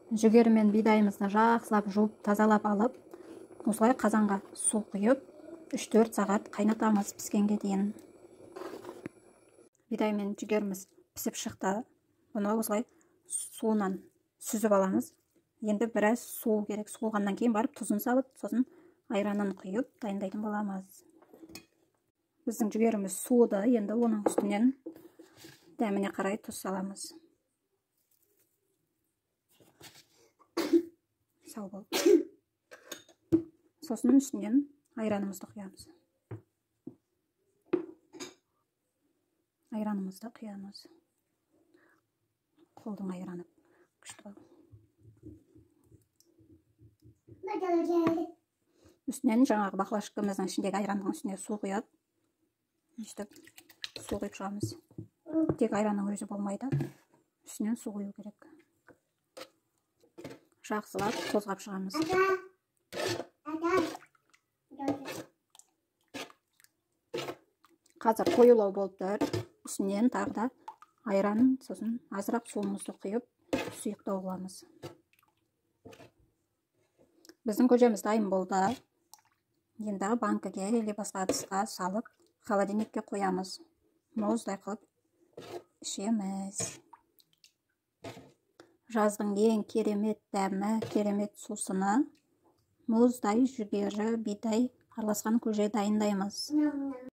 Жүгері мен бидайымызды жақсылап жуып, тазалап алып, осылай қазанға су құйып, 3-4 сағат қайнатамыз піскенге дейін. Бидай мен жүгеріміз пісіп шықты. Бұны осылай суынан сүзіп аламыз. Енді біраз су керек. Суығаннан кейін барып тұзын салып, сосын айранын құйып дайындайтын боламыз. Біздің жүгеріміз суыды. Енді оның үстінен дәміне қарай тұз саламыз. Сау бол. Сосын үстінен айранымызды құямыз. Айранымызды құямыз. Қолдың айраны күшті. Үстінен жаңағы баклажкамыздың ішіндегі айранның үстіне су құйып, өйстіп су құйып шығамыз. Тек айранның өзі болмайды, үстінен су құю керек. Жақсылап қозғап шығамыз. Қазір қоюлау болып тұр. Үстінен тағы да айран, сосын азырақ суымызды құйып сұйықтау қыламыз. Біздің көжеміз дайын болды. Енді банкіге или басқа ыдысқа салып холодильникке қоямыз. Мұздай қылып ішеміз. Жаздың ең керемет дәмі, керемет сусыны мұздай жүгері, бидай араласқан көже дайындаймыз.